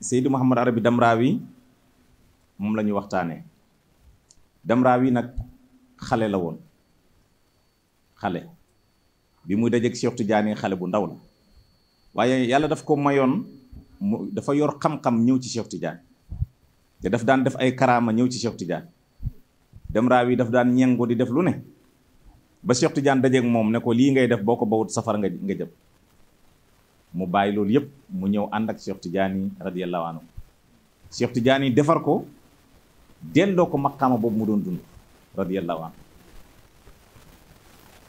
Seydi Mouhamed Arabi Damrawi moom la ñuy waxtaanee. Damrawi nag xale la woon, xale bi muy dajeeg Cheikh Tidiane xale bu ndaw la, waaye yàlla daf ko mayoon dafa yor xam-xam ñëw ci Cheikh Tidiane te daf daan def ay karaama ñëw ci Cheikh Tidiane. Damrawi daf daan ñengo di def lu ne ba Cheikh Tidiane dajeeg moom ne ko lii ngay def boo ko bawut safara nga jëm. mu bàyyi loolu yëpp mu ñëw ànd ak Cheikh Tidiane radiyallahu anhu. Cheikh Tidiane defar ko delloo ko maqaama boobu mu doon dund radiyallahu anhu.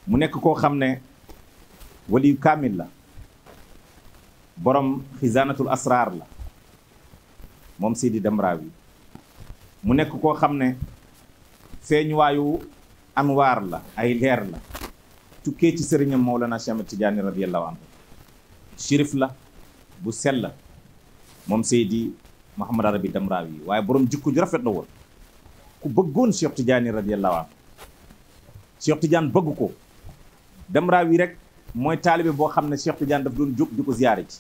mu nekk koo xam ne waliyu kaamil la, borom xisaanatul asraar la moom Seydi Damrawi. mu nekk koo xam ne feeñuwaayu anwaar la, ay leer la tukkee ci sëriñam Mawlana Cheikh Tidiane radiyallahu anhu. shérif la bu sell la moom Seydi Mouhamed Arabi Damrawi, waaye borom jikko ju rafet la woon, ku bëggoon Cheikh Tidiane radiyallahu anhu. Cheikh Tidiane bëgg ko. Damrawi rek mooy taalibe boo xam ne Cheikh Tidiane daf doon jóg di ko ziyaare ji.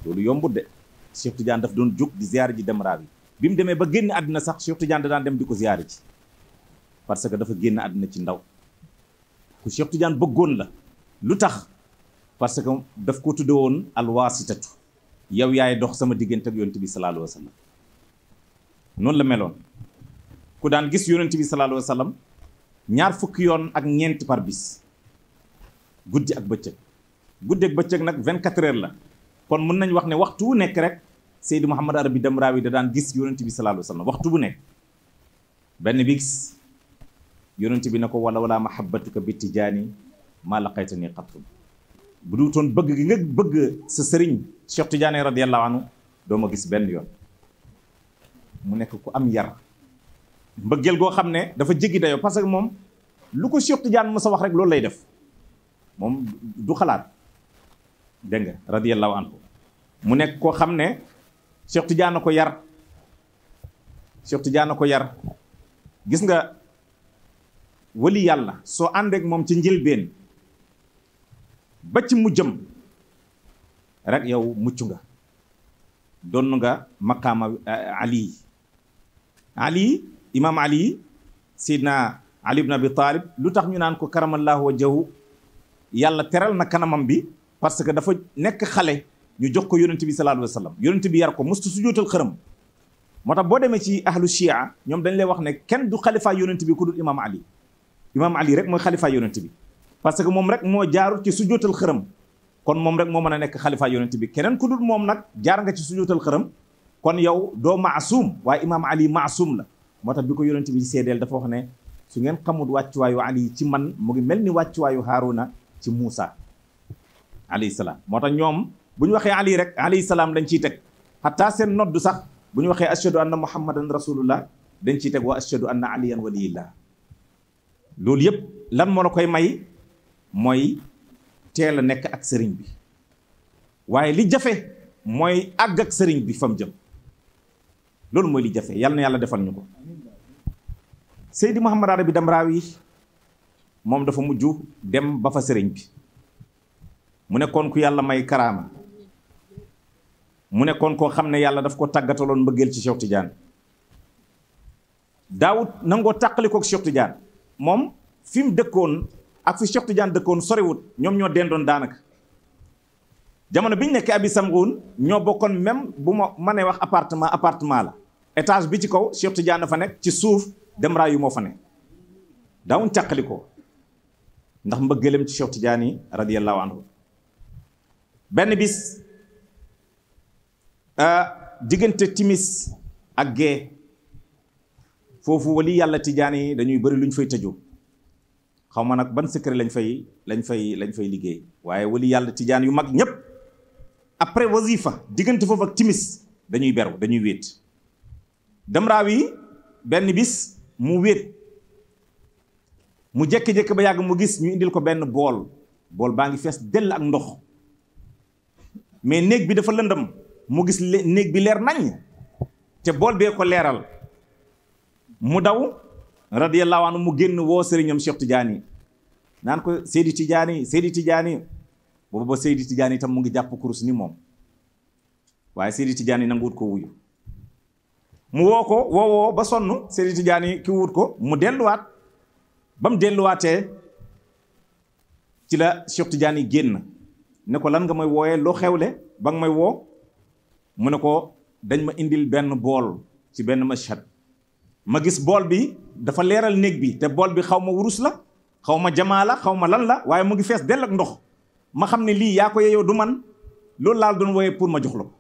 loolu yombut de. Cheikh Tidiane daf doon jóg di ziyaare ji Damrawi. bi mu demee ba génn àddina sax Cheikh Tidiane da daan dem di ko ziyaare ji parce que dafa génn àddina ci ndaw. ku Cheikh Tidiane bëggoon la. lu tax? parce que daf ko tudde woon alwaasitatu, yow yaay dox sama diggante ak yonent bi sallallahu alayhi wa sallam. noonu la meloon. ku daan gis yonent bi sallallahu alayhi wa sallam ñaar fukki yoon ak ñeent par bis, guddi ak bëccëg. guddi ak bëccëg nag 24 heures la, kon mën nañ wax ne waxtu wu nekk rek Seydi Mouhamed Arabi Damrawi da daan gis yonent bi sallallahu alayhi wa sallam waxtu bu nekk. benn bis yonent bi ne ko wala mahabbatuka bi tijaani maa laqaytani qattu. bu duutoon bëgg gi nga bëgg sa sëriñ Cheikh Tidiane radiyallahu anhu doo ma gis benn yoon. mu nekk ku am yar, mbëggeel goo xam ne dafa jéggi dayoo, parce que moom lu ko Cheikh Tidiane mës a wax rek loolu lay def, moom du xalaat. dégg nga radiyallahu anhu. mu nekk koo xam ne Cheikh Tidiane ko yar, Cheikh Tidiane ko yar. gis nga wali yàlla soo àndeek moom ci njëlbeen ba ci mujjam rek yow mucc nga, doon nga maqaama Ali imam Ali Seydina Ali ibn Abi Talib. lu tax ñu naan ko karamallahu wajhahu, yàlla teral na kanamam bi parce que dafa nekk xale ñu jox ko yonent bi sallallahu alayhi wa sallam. yonent bi yar ko mustu sujjóotal xërëm. moo tax boo demee ci ahlu shia ñoom dañ lay wax ne kenn du xalifa yonent bi ku dul imam Ali. imam Ali rek mooy xalifa yonent bi parce que moom rek moo jaarul ci sujjóotal xërëm, kon moom rek moo mën a nekk xalifa yonent bi. keneen ku dul moom nag jaar nga ci sujjóotal xërëm, kon yow doo maasum, waaye imam Ali maasum la. moo tax bi ko yonent bi seedeel dafa wax ne su ngeen xamul wàccuwaayu Ali ci man mu ngi mel ni wàccuwaayu Haaruna ci Muusa alayhi salaam. moo tax ñoom bu ñu waxee Ali rek alayhi salaam lañ ciy teg, xataa seen noddu sax bu ñu waxee ashhadu anna muhammadan rasulullah dañ ciy teg wa ashhadu anna aliyan waliyillah. loolu yëpp lan moo la koy may mooy teel a nekk ak sëriñ bi, waaye li jafe mooy àgg ak sëriñ bi fa mu jëm. loolu mooy li jafe. yal na yàlla defal ñu ko. Seydi Mouhamed Arabi Damrawi moom dafa mujj dem ba fa sëriñ bi. mu nekkoon ku yàlla may karaama, mu nekkoon koo xam ne yàlla daf ko tàggataloon mbëggeel ci Cheikh Tidiane. daawut nangoo tàqalikook Cheikh Tidiane. moom fi mu dëkkoon ak fi Cheikh Tidiane dëkkoon soriwut, ñoom ñoo dendoon daanaka. jamono bi ñu nekk abi samruun ñoo bokkoon même bu ma mënee wax appartement la. étage bi ci kaw Cheikh Tidiane dafa nekk, ci suuf Damrawi moo fa nekk. daawuñ tàqalikoo ndax mbëggeelam ci Cheikh Tidiane yi radiyallahu anhu. benn bis diggante timis ak gee foofu wali yàlla Tidiane yi dañuy bëri lu ñu fay tëjoo. xaw ma nag ban secret lañ fay liggéey, waaye wali yàlla Tidiane yu mag ñëpp après wazifa diggante foofu ak timis dañuy beru, dañuy wéet. Damrawi benn bis mu wéet, mu jékki-jékki ba yàgg mu gis ñu indil ko benn bool baa ngi fees dell ak ndox, mais néeg bi dafa lëndëm. mu gis néeg bi leer nañ te bool bee ko leeral. mu daw radiyallahu anhu mu génn woo sëriñam Cheikh Tidiane naan ko Seydi Tidiane boobu ba Seydi Tidiane itam mu ngi jàpp kurus ni moom. waaye Seydi Tidiane nanguwut ko wuyu mu woo ko woowoo ba sonn Seydi Tidiane ki wut ko mu delluwaat ba mu delluwaatee ci la Cheikh Tidiane génn ne ko lan nga may wooyee loo xewle ba nga may woo mu ne ko dañ ma indil benn bool ci benn mashhad ma gis bool bi dafa leeral néeg bi te bool bi xaw ma wurus la xaw ma jamaa la xaw ma lan la waaye mu ngi fees dell ak ndox ma xam ne lii yaa ko yeyoo du man loolu laal doon wooyee pour ma jox la ko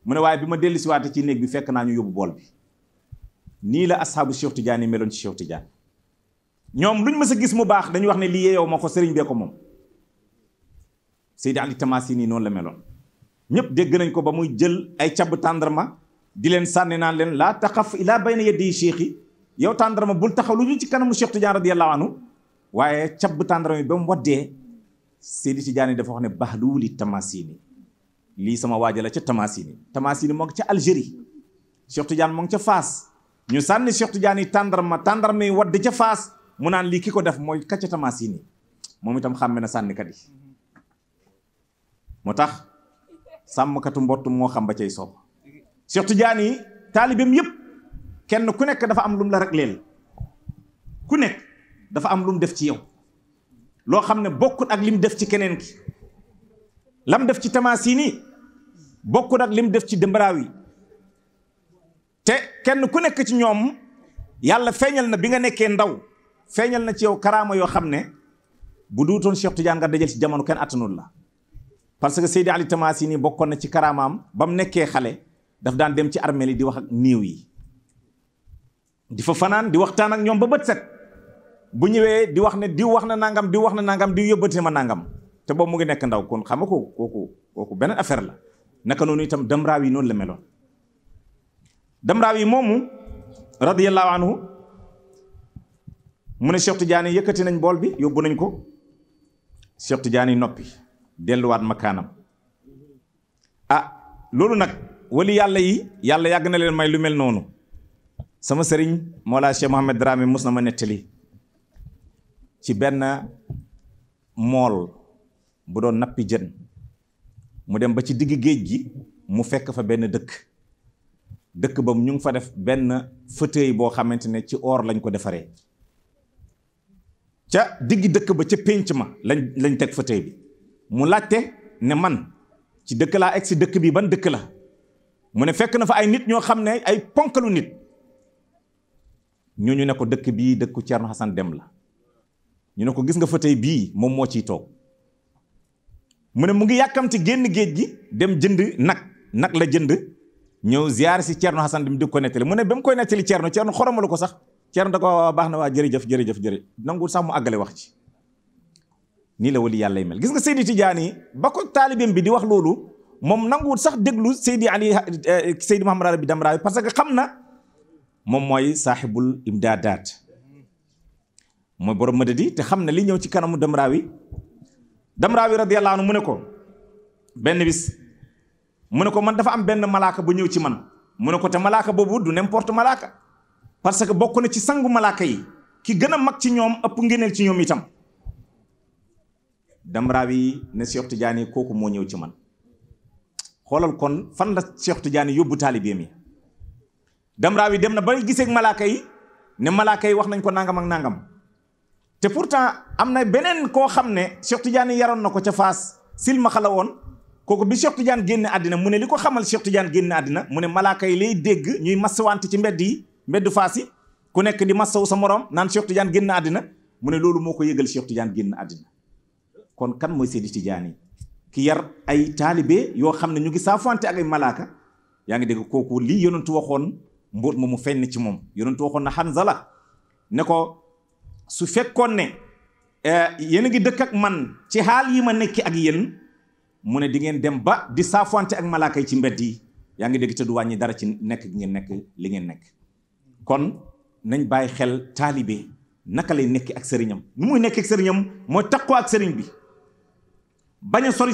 mu ne waaye bi ma dellu si waate ci néeg bi fekk naa ñu yóbbu bool bi nii la ashaabu Cheikh Tidiane meloon ci Cheikh Tidiane ñoom luñ mës a gis mu baax dañuy wax ne lii yeyoo ma ko sëriñ bee ko moom Seydi Ali Tamasini noonu la meloon ñëpp dégg nañ ko ba muy jël ay cab tàndarma di leen sànni naan leen laa taxaf ilaa bayna yeddi cheikh yi yow tàndarma bul taxaw lu ñu ci kanamu Cheikh Tidiane radiyallahu anhu waaye cab tàndarma yi ba mu waddee Seydi Tidiane dafa wax ne bahluuli Tamasini lii sama waaja la ca Tamasini moo ngi ca Algérie Cheikh Tidiane moo ngi ca Faas ñu sànni Cheikh Tidiane yi tàndarma yi wadd ca Faas mu naan lii ki ko def mooy ka ca Tamasini moom itam xàmme na sànnikat yi moo tax sàmmkatu mbott moo xam ba cay soob Cheikh Tidiane yi taalibeem yëpp kenn ku nekk dafa am lu mu la rek leel ku nekk dafa am lu mu def ci yow loo xam ne bokkut ak lim def ci keneen ki lam def ci Tamasini bokkut ak lim def ci Dembraawi te kenn ku nekk ci ñoom yàlla feeñal na bi nga nekkee ndaw feeñal na ci yow karaama yoo xam ne bu duutoon Cheikh Tidiane nga dajal ci jamono kenn attanul la parce que Seydi Ali Tamasini bokkoon na ci karaamaam ba mu nekkee xale daf daan dem ci armeel yi di wax ak néew yi di fa fanaan di waxtaan ak ñoom ba bët set bu ñëwee di wax ne diw wax na nangam diw wax na nangam diw yóbbati ma nangam te boobu mu ngi nekk ndaw kon xam nga kooku beneen affaire la naka noonu itam Damraawi noonu la meloon Damraawi moomu radiyallahu anhu mu ne Cheikh Tidiane yëkkati nañ bool bi yóbbu nañ ko Cheikh Tidiane noppi delluwaat makaanam loolu nag wali yàlla yi yàlla yàgg na leen may lu mel noonu sama sëriñ Mawlaa Cheikh Mohamed Dramé mus na ma nettali ci benn mool bu doon nappi jën mu dem ba ci digg géej gi mu fekk fa benn dëkk ba ñu ngi fa def benn fauteuil boo xamante ne ci or lañ ko defaree ca digg dëkk ba ca pénc ma lañ teg fauteuil bi mu laajte ne man ci dëkk laa egg si dëkk bi ban dëkk la mu ne fekk na fa ay nit ñoo xam ne ay ponkalu nit ñooñu ne ko dëkk bii dëkku Thierno Hassane Dème la ñu ne ko gis nga fauteuil bii moom moo ciy toog mu ne mu ngi yàkkamti génn géej gi dem jënd nag la jënd ñëw ziyaar si Thierno Hassane Dème di ko nettali mu ne ba mu koy nettali Thierno xoromalu ko sax Thierno da ko baax na waa jërëjëf nangul sax mu àggale wax ci nii la wali yàlla yi mel gis nga Seydi Tidiane yi ba ko taalibeem bi di wax loolu moom nanguwul sax déglu Seydi Mouhamed Arabi Damraawi parce que xam na moom mooy saaxibul imdaadaat mooy borom madadi te xam na li ñëw ci kanamu Damraawi radiyallahu anhu mu ne ko benn bis mu ne ko man dafa am benn malaaka bu ñëw ci man mu ne ko te malaaka boobu du n'importe malaaka parce que bokk na ci sangu malaaka yi ki gën a mag ci ñoom ëpp ngeneel ci ñoom itam Damraawi ne Cheikh Tidiane kooku moo ñëw ci man xoolal kon fan la Cheikh Tidiane yóbbu taalibeem yi Damraawi dem na ba gisee ak malaaka yi ne malaaka yi wax nañ ko nangam ak nangam te pourtant am na beneen koo xam ne Cheikh Tidiane yaroon na ko ca Faas silmaxa la woon kooku bi Cheikh Tidiane génne àddina mu ne li ko xamal Cheikh Tidiane génne àddina mu ne malaaka yi lay dégg ñuy massawante ci mbeddu Faas yi ku nekk di massaw sa morom naan Cheikh Tidiane génne àddina mu ne loolu moo ko yëgal Cheikh Tidiane génne àddina kon kan mooy Seydi Tidiane ki yar ay taalibe yoo xam ne ñu ngi saafante ak ay malaaka yaa ngi dégg kooku lii yonentu waxoon mbóot mu feeñ ci moom yonentu waxoon na Hanzala ne ko su fekkoon ne yéen a ngi dëkk ak man ci xaal yi ma nekki ak yéen mu ne di ngeen dem ba di saafante ak malaaka yi ci mbedd yi yaa ngi dégg te du wàññi dara ci nekk gi ngeen nekk li ngeen nekk kon nañ bàyyi xel taalibe naka lay nekk ak sëriñam nu muy nekk ak sëriñam mooy takkoo ak sëriñ bi bañ a sori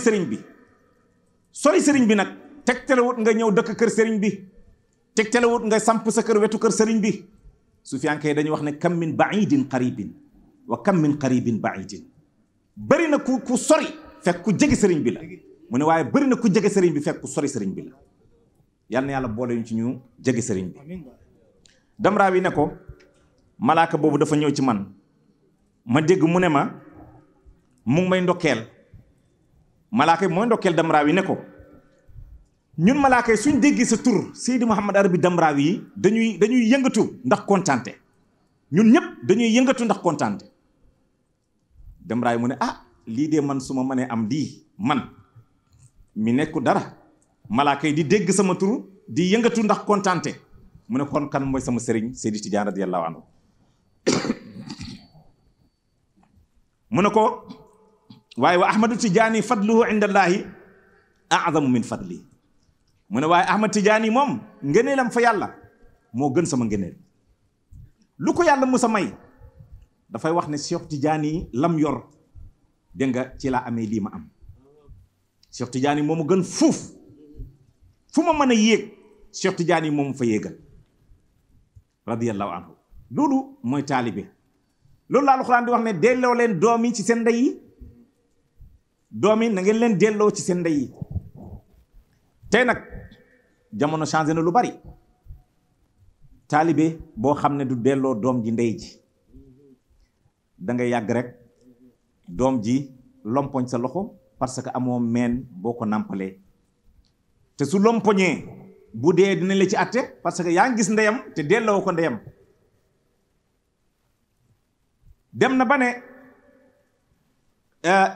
sëriñ bi nag tegtalewut nga ñëw dëkk kër sëriñ bi tegtalewut nga samp sa kër wetu kër sëriñ bi sufiyanke dañuy wax ne kam min baidin qaribin wa kam min qaribin baidin bëri na ku sori fekk ku jege sëriñ bi la mu ne waaye bëri na ku jege sëriñ bi fekk ku sori sëriñ bi la yal na yàlla boole ñu ci ñu jege sëriñ bi. Damraawi ne ko malaaka boobu dafa ñëw ci man ma dégg mu ne ma mu ngi may ndokkeel. malaaka bi mooy ndokkeel Damraawi ne ko ñun malaaka yi suñ déggee sa tur Seydi Mouhamed Arabi Damraawi yi dañuy yëngatu ndax kontaante ñun ñëpp dañuy yëngatu ndax kontaante. Damraawi mu ne lii de man su ma mënee am lii man mi nekku dara malaaka yi di dégg sama tur di yëngatu ndax kontaante mu ne kon kan mooy sama sëriñ Seydi Tidiane radiyallahu anhu mu ne ko waaye wa Ahmadu Tidiane fadluhu inda Allahi a'zamu min fadli mu ne waaye Ahmad Tidiane moom ngëneelam fa yàlla moo gën sama ngëneel. lu ko yàlla musa may dafay wax ne Cheikh Tidiane lam yor dégg nga ci laa amee lii ma am. Cheikh Tidiane moomu gën fuuf fu ma mën a yéeg Cheikh Tidiane moomu fa yéegal radiyallahu anhu. loolu mooy taalibe. loolu la Alxuraan di wax ne delloo leen doom yi ci seen ndey yi. doom yi na ngeen leen delloo ci seen ndey yi. tey nag jamono changé na lu bari. taalibe boo xam ne du delloo doom ji ndey ji da ngay yàgg rek doom ji lompoñ sa loxo parce que amoo meen boo ko nàmpalee. te su lompoñee bu dee dina la ci àtte parce que yaa ngi gis ndeyam te delloo ko ndeyam. dem na ba ne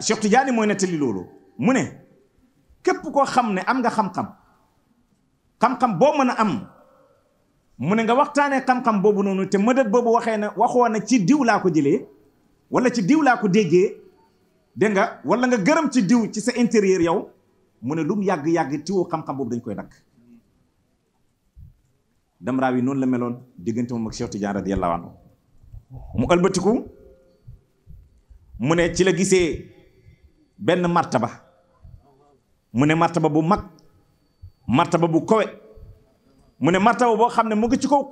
Cheikh Tidiane mooy nettali loolu mu ne képp koo xam ne am nga xam-xam boo mën a am mu ne nga waxtaanee xam-xam boobu noonu te mëdët boobu waxoo na ci diw laa ko jëlee wala ci diw laa ko déggee dégg nga wala nga gërëm ci diw ci sa intérieur yow mu ne lu mu yàgg-yàgg tiwoo xam-xam boobu dañ koy dakk. Damraawi noonu la meloon diggante moom ak Cheikh Tidiane radiyallahu anhu. mu ëlbatiku mu ne ci la gisee benn martaba mu ne martaba bu mag martaba bu kowe mu ne martaba boo xam ne mu ngi ci kaw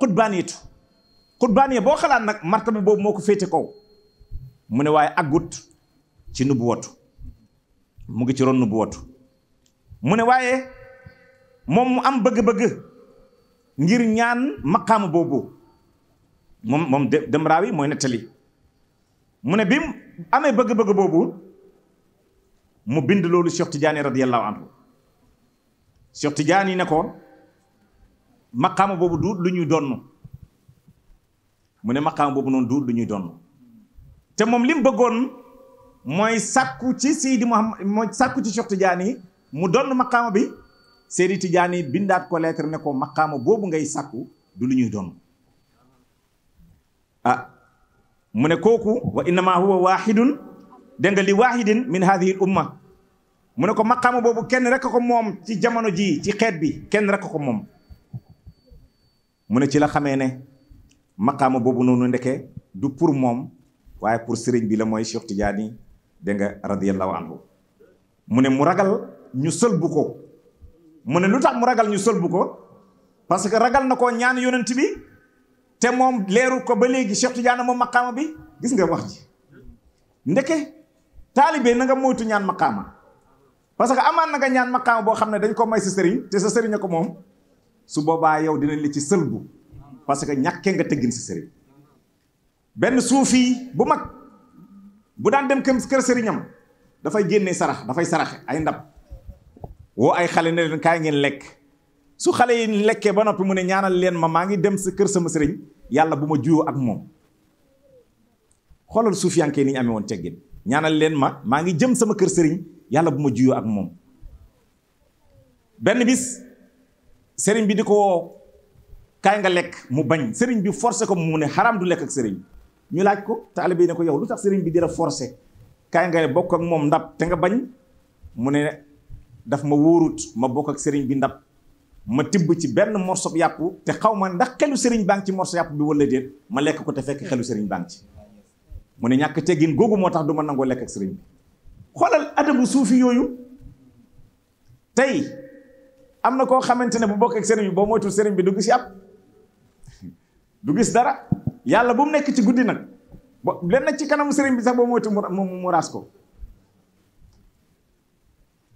xutbaaniye boo xalaat nag martaba boobu moo ko féete kaw mu ne waaye aggut ci nubuwatu mu ngi ci ron nubuwatu mu ne waaye moom mu am bëgg-bëgg ngir ñaan maqaama boobu moom Damraawi mooy nettali mu ne bi mu amee bëgg-bëgg boobu mu bind loolu Cheikh Tidiane radiyallahu anhu. Cheikh Tidiane ne ko maqaama boobu du lu ñuy donn mu ne maqaama boobu noonu du lu ñuy donn te moom li mu bëggoon mooy sàkku ci Seydi Muhammad mooy sàkku ci Cheikh Tidiane mu donn maqaama bi. Seydi Tidiane bindaat ko lettre ne ko maqaama boobu ngay sàkku du lu ñuy donn mu ne kooku wa innama huwa waahidun dégg nga li waahidin min hadhihi al umma mu ne ko maqaama boobu kenn rek ko moom ci jamono ji ci xeet bi kenn rek ko moom. mu ne ci la xamee ne maqaama boobu noonu ndeke du pour moom waaye pour sëriñ bi la mooy Cheikh Tidiane dégg nga radiyallahu anhu. mu ne mu ragal ñu sëlbu ko mu ne lu tax mu ragal ñu sëlbu ko parce que ragal na koo ñaan yonent bi te moom leeru ko ba léegi Cheikh Tidiane moom maqaama bi gis nga wax ji ndeke taalibe na nga moytu ñaan maqaama parce que amaan na nga ñaan maqaama boo xam ne dañ ko may sa sëriñ te sa sëriñ a ko moom su boobaa yow dinañ li ci sëlbu parce que ñàkkee nga tëggin sa sëriñ. benn suufi bu mag bu daan dem kër sëriñam dafay génnee sarax dafay saraxe ay ndab woo ay xale ne leen kaay ngeen lekk su xale yi lekkee ba noppi mu ne ñaanal leen maa ngi dem sa kër sama sëriñ yàlla bu ma juyoo ak moom. xoolal suufiyankee ni ñu amee woon teggin ñaanal leen maa ngi jëm sama kër sëriñ yàlla bu ma juyoo ak moom. benn bis sëriñ bi di ko woo kaay nga lekk mu bañ sëriñ bi forcé ko mu ne xaram du lekk ak sëriñ ñu laaj ko taalibe ne ko yow lu tax sëriñ bi di la forcé kaay nga bokk ak moom ndab te nga bañ mu ne daf ma wóorut ma bokk ak sëriñ bi ndab ma tibb ci benn morso yàpp te xaw ma ndax xelu sëriñ baa ngi ci morso yàpp bi wala déet ma lekk ko te fekk xelu sëriñ baa ngi ci. mu ne ñàkk teggin googu moo tax du ma nangoo lekk ak sëriñ bi. xoolal adabu suufi yooyu tey am na koo xamante ne bu bokk ak sëriñ bi boo moytul sëriñ bi du gis yàpp du gis dara yàlla bu mu nekk ci guddi nag leen ci kanamu sëriñ bi sax boo moytu mu raas ko.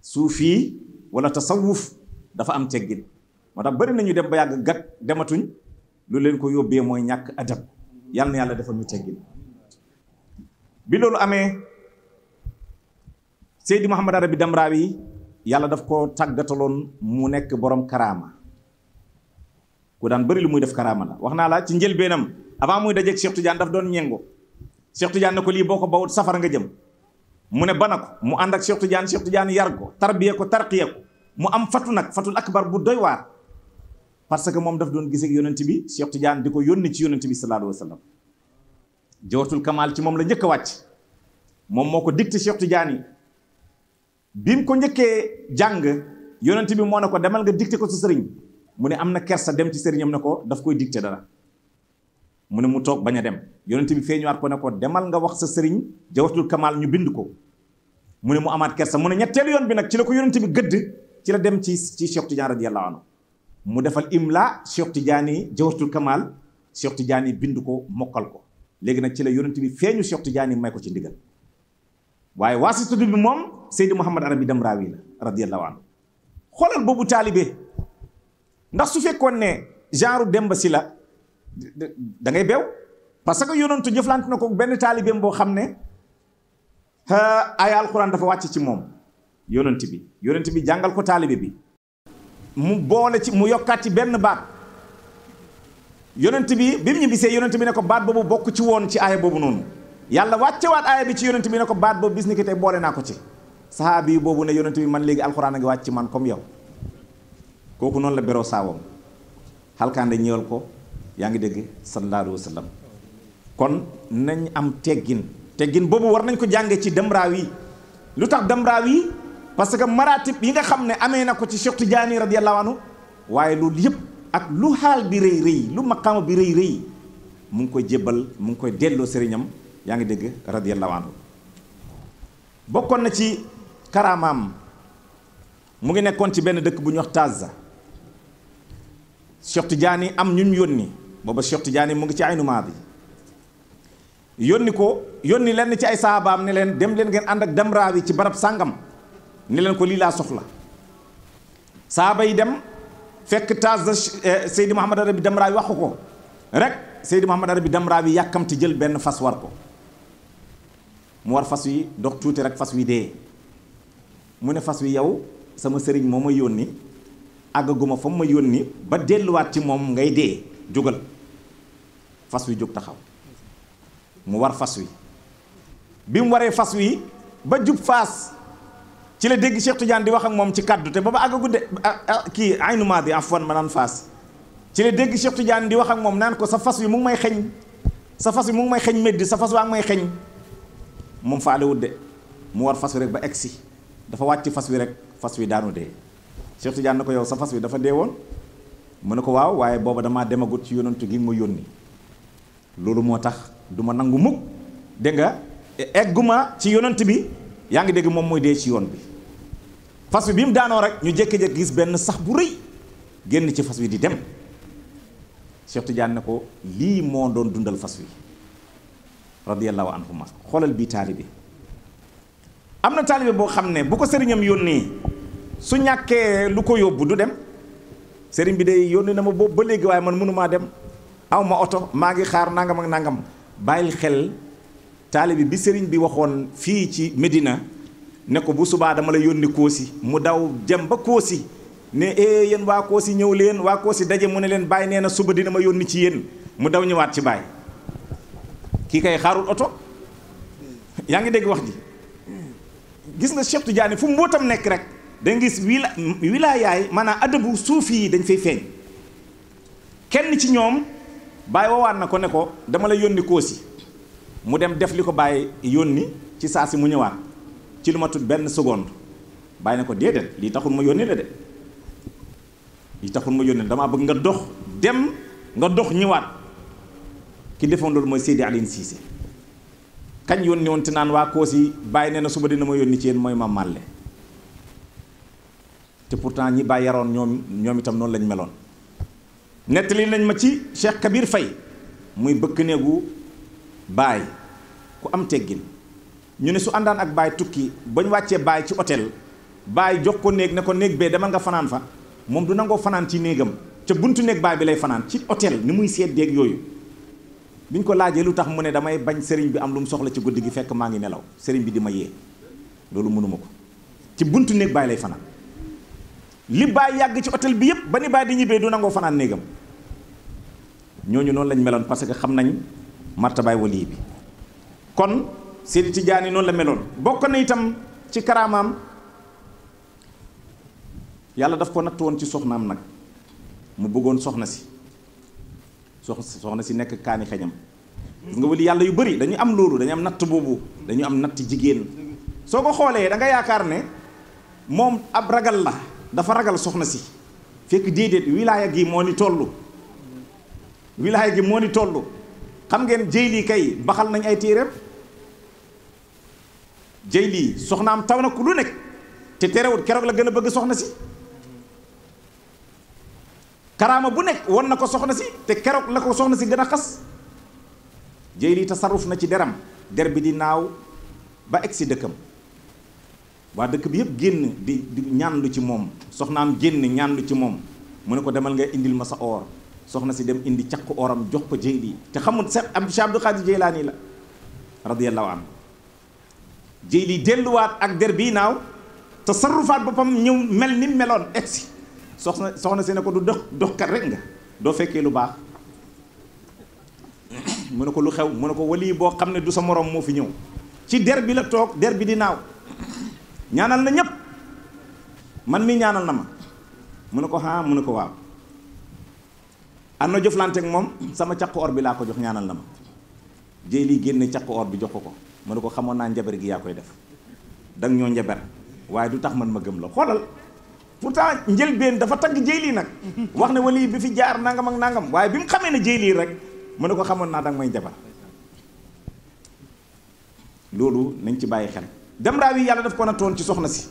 suufi wala tasawuf dafa am teggin moo tax bëri nañu dem ba yàgg gat dematuñ lu leen ko yóbbee mooy ñàkk adab. yàlla na yàlla defal ñu teggin. bi loolu amee Seydi Mouhamed Arabi Damrawi yàlla daf ko tàggataloon mu nekk borom karaama ku daan bëri lu muy def karaama la. wax naa la ci njëlbeenam avant muy dajeeg Cheikh Tidiane daf doon ñengo Cheikh Tidiane ne ko lii boo ko bawut safara nga jëm mu ne bana ko mu ànd ak Cheikh Tidiane yar ko tarbiye ko tarqiye ko mu am fatu nag fatul akbar bu doy waar parce que moom daf doon gis ak yonent bi Cheikh Tidiane di ko yónni ci yonent bi sallallahu alayhi wa sallam. Jawharatul Kamal ci moom la njëkk a wàcc moom moo ko dicté Cheikh Tidiane yi bi mu ko njëkkee jàng yonent bi moo ne ko demal nga dicté ko sa sëriñ mu ne am na kersa dem ci sëriñam ne ko daf koy dicté dara mu ne mu toog bañ a dem yonent bi feeñuwaat ko ne ko demal nga wax sa sëriñ Jawharatul Kamal ñu bind ko mu ne mu amaat kersa mu ne ñetteelu yoon bi nag ci la ko yonent bi gëdd ci la dem ci Cheikh Tidiane radiyallahu anhu mu defal imla Cheikh Tidiane yi Jawharatul Kamal Cheikh Tidiane yi bind ko mokkal ko léegi nag ci la yonent bi feeñu Cheikh Tidiane yi may ko ci ndigal waaye waasitatu bi moom Seydi Mouhamed Arabi Damrawi la radiyallahu anhu xoolal boobu taalibe ndax su fekkoon ne genre Demba Si la da ngay beew parce que yonentu jëflante na ko benn taalibeem boo xam ne ay alxuraan dafa wàcc ci moom yonent bi jàngal ko taalibe bi mu boole ci mu yokkaat ci benn baat yonent bi mu ñibbisee yonent bi ne ko baat boobu bokk ci woon ci aaya boobu noonu yàlla wàccewaat aaya bi ci yonent bi ne ko baat boobu bis ni ki tey boole naa ko ci sahaabi boobu ne yonent bi man léegi alxuraan a ngi wàcc ci man comme yow kooku noonu la beroo saawam xalkaande ñëwal ko yaa ngi dégg sallallahu alayhi wa sallam kon nañ am teggin boobu war nañ ko jànge ci Damrawi lu tax Damrawi parce que maratib yi nga xam ne amee na ko ci Cheikh Tidiane radiyallahu anhu waaye loolu yëpp ak lu xaal bi rëy lu maqaama bi rëy mu ngi koy jébbal mu ngi koy delloo sëriñam yaa ngi dégg radiyallahu anhu bokkoon na ci karaamaam mu ngi nekkoon ci benn dëkk bu ñuy wax Tazza Cheikh Tidiane am ñun yónni booba Cheikh Tidiane mu ngi ci Aynu Maadi yónni lenn ci ay saabaam ne leen dem leen ngeen ànd ak Damrawi ci barab sàngam ne leen ko lii laa soxla saaba yi dem fekk Tazza Seydi Mouhamed Arabi Damrawi waxu ko rek Seydi Mouhamed Arabi Damrawi yàkkamti jël benn fas war ko mu war fas wi dox tuuti rek fas wi dee mu ne fas wi yow sama sëriñ moo ma yónni àggaguma fa ma yónni ba delluwaat ci moom ngay dee jógal fas wi jóg taxaw mu war fas wi bi mu waree fas wi ba jub faas ci la dégg Cheikh Tidiane di wax ak moom ci kaddu te ba ba àggagu de kii Aynu Maadi afwan ma naan faas ci la dégg Cheikh Tidiane di wax ak moom naan ko sa fas wi mu ngi may xeñ sa fas wi mu ngi may xeñ meddi sa fas waa ngi may xeñ moom faalewut de mu war fas wi rek ba egsi dafa wàcc fas wi rek fas wi daanu dee Cheikh Tidiane na ko yow sa fas wi dafa dee woon mu ne ko waaw waaye booba damaa demagut ci yonantu gi ma yónni loolu moo tax du ma nangu mukk dégg nga egguma ci yonant bi yaa ngi dégg moom mooy dee ci yoon bi fas wi bi mu daanoo rek ñu jékki-jékki gis benn sax bu rëy génn ci fas wi di dem Cheikh Tidiane ne ko lii moo doon dundal fas wi radiyallahu anhuma xoolal bii taalibe am na taalibe boo xam ne bu ko sëriñam yónnee su ñàkkee lu ko yóbbu du dem sëriñ bi day yónni na ma boobu ba léegi waaye man mënumaa dem aw ma oto maa ngi xaar nangam ak nangam bàyyil xel taalibe bi sëriñ bi waxoon fii ci Medina ne ko bu subaa dama la yónni Koosi mu daw jëm ba Koosi ne yéen waa Koosi ñëw leen waa Koosi daje mu ne leen Baay nee na suba dina ma yónni ci yéen mu daw ñëwaat ci Baay kii kay xaarul oto yaa ngi dégg wax ji gis nga Cheikh Tidiane fu mbootam nekk rek da nga gis wilaayaay maanaam adabu suufi yi dañ fay feeñ kenn ci ñoom Baay woowaat na ko ne ko dama la yónni Koosi mu dem def li ko Baay yónni ci saa si mu ñëwaat ci lu ma tut benn seconde Baay ne ko déedéet lii taxul ma yónni la de lii taxul ma yónni damaa bëgg nga dox dem nga dox ñëwaat ki defoon loolu mooy Seydi Aline Cissé kañ yónni woon te naan waa Koosi Baay nee na suba dina ma yónni ci yéen mooy ma màlle te pourtant ñi Baay yaroon ñoom itam noonu lañ meloon nettali nañ ma ci Cheikh Kabir Faye muy bëkk néegu Baay ku am teggin ñu ne su àndaan ak Baay tukki bañ wàccee Baay ci hôtel Baay jox ko néeg ne ko néeg bee demal nga fanaan fa moom du nangoo fanaan ci néegam ca buntu néeg baay bi lay fanaan ci hôtel ni muy seet déeg yooyu biñ ko laajee lu tax mu ne damay bañ sëriñ bi am lu mu soxla ci guddi gi fekk maa ngi nelaw sëriñ bi di ma yee loolu mënuma ko ci buntu néeg baay lay fanaan li baay yàgg ci hôtel bi yépp ba ni baay di ñibbee du nangoo fanaan néegam ñooñu noonu lañ meloon parce que xam nañ martabaay wali bi kon Seydi Tijaani noonu la meloon bokk na itam ci karaamaam yàlla daf ko natt woon ci soxnaam nag mu bëggoon soxna si nekk kaani xeñam gis nga wali yàlla yu bëri dañu am loolu dañu am natt boobu dañu am natt jigéen soo ko xoolee da nga yaakaar ne moom ab ragal la dafa ragal soxna si fekk déedéet wilaaya gi moo ni toll wilaaya gi moo ni toll xam ngeen Jeyli kay baxal nañ ay téereem Jeyli soxnaam taw na ku lu nekk te terewut keroog la gën a bëgg soxna si karaama bu nekk won na ko soxna si te keroog la ko soxna si gën a xas Jeyli tasarruf na ci deram der bi di naaw ba egg si dëkkam waa dëkk bi yëpp génn di ñaanlu ci moom soxnaam génn ñaanlu ci moom mu ne ko demal nga indil ma sa or soxna si dem indi caqu oram jox ko Jeyli te xamul Cheikh Abdou Khadir Jeylaani la radiyallahu anhu Jeyli delluwaat ak der bii naaw tasarrufaat boppam ñëw mel ni meloon egsi soxna si ne ko du doxkat rek nga doo fekkee lu baax mu ne ko lu xew mu ne ko wali boo xam ne du sa morom moo fi ñëw ci der bi la toog der bi di naaw ñaanal na ñépp man mi ñaanal na ma mu ne ko mu ne ko waaw am na jëflante ak moom sama caqu or bi laa ko jox ñaanal na ma Jeyli génne caqu or bi jox ko mu ne ko xamoon naa njaber gi yaa koy def danga ñoo njaber waaye du tax man ma gëm la xoolal pourtant njëlbeen dafa tagg Jeyli nag wax ne wali bi fi jaar nangam ak nangam waaye bi mu xamee ne Jeyli rek mu ne ko xamoon naa danga may njaber loolu nañ ci bàyyi xel dem raaw yi yàlla daf ko nattoon ci soxna si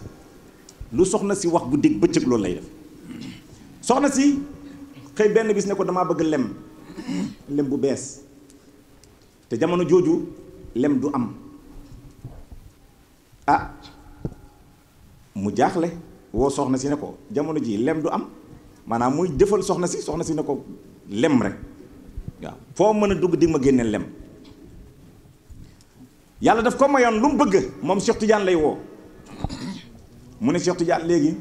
lu soxna si wax bu dégg bëccëg loolu lay def soxna si xëy benn bis ne ko damaa bëgg lem bu bees te jamono jooju lem du am mu jaaxle woo soxna si ne ko jamono ji lem du am maanaam muy defal soxna si ne ko lem rek waaw foo mën a dugg di ma génneel lem yàlla daf ko mayoon lu mu bëgg moom Cheikh Tidiane lay woo mu ne Cheikh Tidiane léegi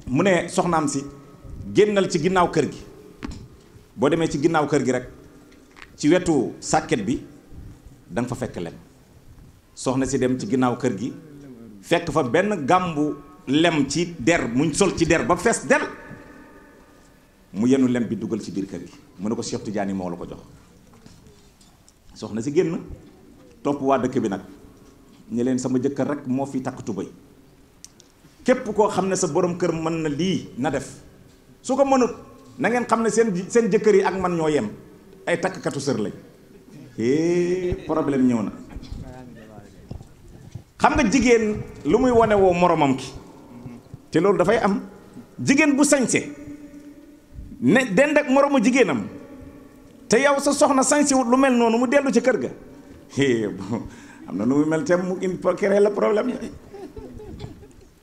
mu ne soxnaam si génnal ci ginnaaw kër gi boo demee ci ginnaaw kër gi rek ci wetu sàkket bi da nga fa fekk lem soxna si dem ci ginnaaw kër gi fekk fa benn gàmbu lem ci der muñ sol ci der ba fees del mu yenu lem bi dugal ci biir kër gi mu ne ko Cheikh Tidiane moo la ko jox soxna si génn topp waa dëkk bi nag ñu leen sama jëkkër rek moo fi takk tubéy képp koo xam ne sa borom kër mën na lii na def su ko mënut na ngeen xam ne seen jëkkër yi ak man ñoo yem ay takkatu sër lañ problème ñëw na xam nga jigéen lu muy wane woo moromam ki te loolu dafay am jigéen bu sañse ne dend ak moromu jigéenam te yow sa soxna sañsewut lu mel noonu mu dellu ci kër ga am na nu muy mel te mu créer la problème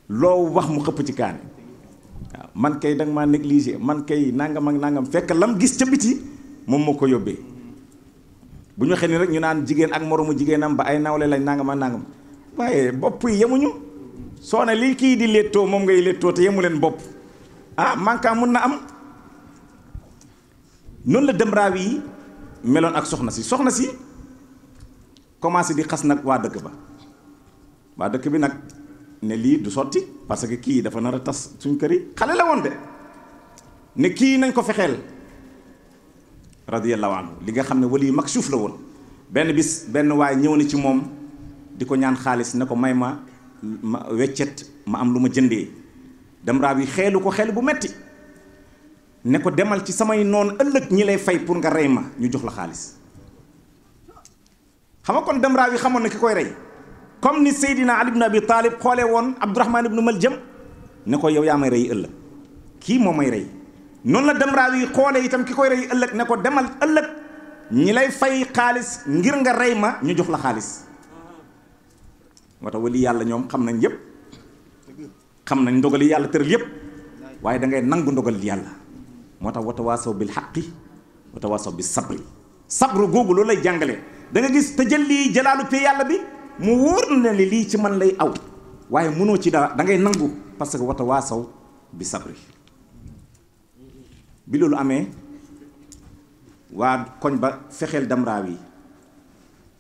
loo wax mu xëpp ci kaani waaw man kay danga maa négligé man kay nangam ak nangam fekk lam gis ca biti moom moo ko yóbbee bu ñu xëy ni rek ñu naan jigéen ak moromu jigéenam ba ay nawle lañ nangam ak nangam waaye bopp yi yemuñu soo ne lii kii di léttoo moom ngay léttoo te yemu leen bopp manka mun na am noonu la dem raaw yi meloon ak soxna si commencé di xas nag waa dëkk bi nag ne lii du sotti parce que kii dafa nar a tas suñ kër yi xale la woon de ne kii nañ ko fexeel radiyallahu anhu li nga xam ne wali mag suuf la woon benn bis benn waay ñëw na ci moom di ko ñaan xaalis ne ko may ma weccet ma am lu ma jëndee dem raaw yi xeelu ko xel bu metti ne ko demal ci samay noon ëllëg ñi lay fay pour nga rey ma ñu jox la xaalis xam nga kon dem raaw yi xamoon na ki koy rey comme ni Seydina Ali ibn Abi Talib xoolee woon Abdurahman ibn Maljam ne ko yow yaa may rey ëllëg kii moo may rey noonu la dem raaw yi xoolee itam ki koy rey ëllëg ne ko demal ëllëg ñi lay fay xaalis ngir nga rey ma ñu jox la xaalis moo tax wali yàlla ñoom xam nañ yépp xam nañ ndogali yàlla tëral yépp waaye da ngay nangu ndogal yàlla moo tax watawaasaw bil haqqi watawaasaw bis sabri sabru googu loolu lay jàngale da nga gis tajalli jalaalu pe yàlla bi mu wóor na ne lii ci man lay aw waaye mënoo ci dara da ngay nangu parce que watawaasaw bi sabri bi loolu amee waa koñ ba fexeel Damraaw yi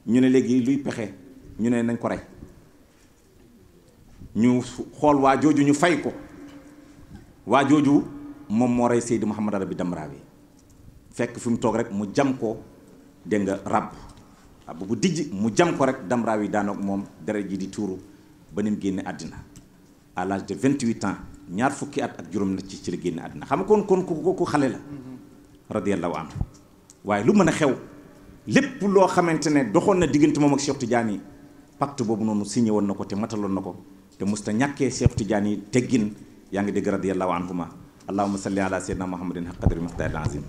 ñu ne léegi luy pexe ñu ne nañ ko rey ñu xool waa jooju ñu fay ko waa jooju moom moo rey Seydi Mouhamed Arabi Damraaw yi fekk fi mu toog rek mu jam ko dégg nga ràbb bu dijj mu jam ko rek Damraaw yi daanoog moom deret ji di tuuru ba ni mu génne àddina à l'âge de 28 ans ñaar fukki at ak juróom na ci la génne àddina xam nga kon ku xale la radiyallahu anhu waaye lu mën a xew lépp loo xamante ne doxoon na diggante moom ak Cheikh Tidiane yi pacte boobu noonu signé woon na ko te mataloon na ko te musta ñàkkee Cheikh Tidiane yi teggin yaa ngi dégg radiyallahu anhuma allahumma salli ala sayyidina muhammadin haqq qadri miqdaaril azim